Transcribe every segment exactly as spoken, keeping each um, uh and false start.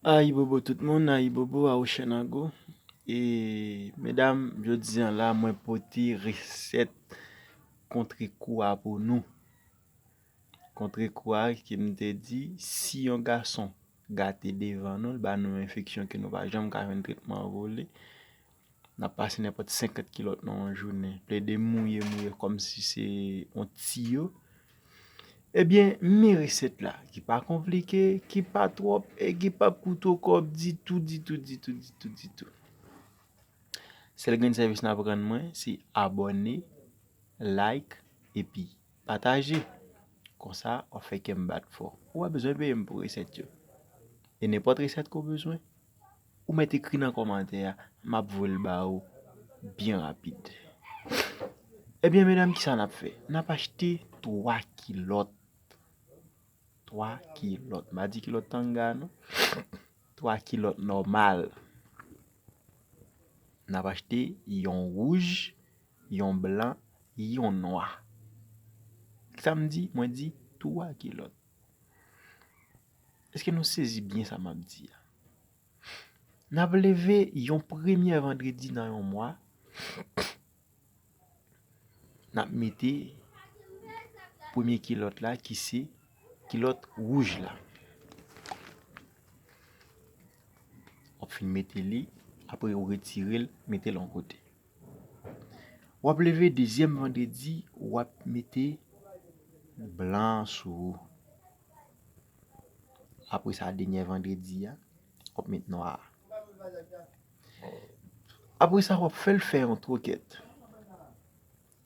Ayibobo tout moun, ayibobo a Oceanago. E medam, jodi an la, mwen pote resèt kontre kou a pou nou. Kontre kou a ki m te di, si yon gason gate devan nou, l ba nou enfeksyon ke nou pa janm ka jwenn tretman vole, n ap pase nenpòt senkant kilòt nan yon jounen. Plede mouye, mouye kòmsi se yon tiyo. Ebyen, men resèt la, ki pa konplike, ki pa twòp, e ki p ap koute w kòb ditou, ditou, ditou, ditou, ditou. Sèl grenn sèvis n ap rann mwen, se abòne, like, epi pataje. Konsa, w ap fè kè m bat fò. Ou pa bezwen peye m pou resèt yo. E nenpòt resèt ke w bezwen, ou mèt ekri nan kòmantè a, m ap voye l ba ou byen rapid. Ebyen, medam, kisa n ap fè? N ap achte twa kilòt. Twa kilòt. M pa di kilòt tanga, non. Twa kilòt nòmal. N ap achte yon wouj, yon blan, yon nwa. Sa m di, mwen di twa kilòt. Èske nou sezi byen sa m ap di a? N ap leve yon premyè vandredi nan yon mwa. N ap mete premye kilòt la, ki se kilòt wouj la. W ap fin mete li, apre ou retire l, mete l yon kote. W ap leve dezyèm vandredi, w ap mete blan sou ou. Apre sa, dènyè vandredi a, w ap met nwa a. Apre sa, w ap fè l fè yon twokèt.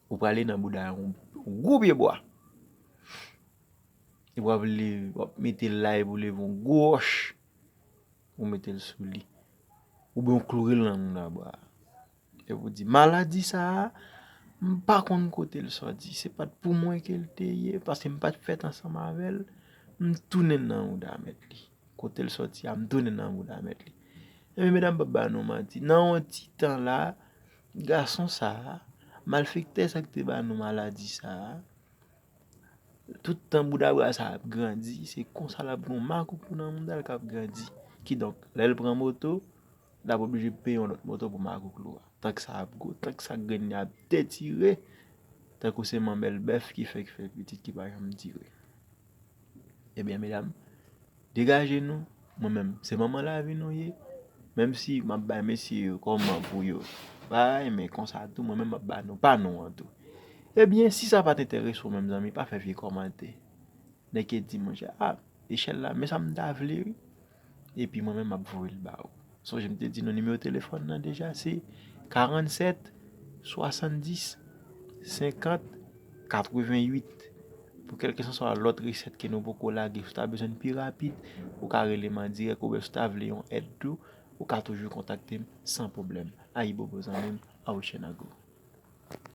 Ou prale nan bouda yon gwo pye bwa. E w ap leve, w ap mete l la, epi w leve yon gwo wòch. Ou mete l sou li. Oubyen w kloure l nan mouda bwa a. Epi w di, maladi sa a, m pa konn kote l sòti. Se pa t pou mwen ke l te ye, paske m pa t fèt ansanm avè l. M tounen nan mouda mèt li. Kote l sòti a, m tounen nan mouda mèt li. Ebyen, medam, p ap ba nou manti. Nan yon ti tan la, gason sa a, malfektè sa k te ba nou maladi sa a, tout tan bouda bwa sa ap grandi, se konsa l ap gen yon makoukou nan mouda l k ap grandi. Kidonk, lè l pran moto, l ap oblije peye yon lòt moto pou makouklo a. Tank sa ap gwo, tank sa grenn li ap detire, tankou se manmèl bèf ki fè, ki fè pitit ki pa janm dire. Ebyen, medam, degaje nou. Mwen menm, se manman lavi nou ye. Menm si m ap bay mesye yo kòman pou yo bay, men konsa tou, mwen menm m ap ba nou pa nou an tou. Ebyen, si sa pa t enterese w menm, zanmi, pa fè vye kòmantè. Nèg ki di, monchè, a, echèl la, men sa m ta vle, wi. Epi mwen menm, m ap voye l ba ou. Sonje m te di nou nimewo telefòn nan deja, se karannsèt, swasanndis, senkant, katreventuit. Pou kèlkeswa lòt resèt ke nou poko lage, si w ta bezwen l pi rapid, ou ka rele m an dirèk, oubyen si w ta vle yon èd tou, ou ka toujou kontakte m san pwoblèm. Ayibobo zanmi m, a Oceanago.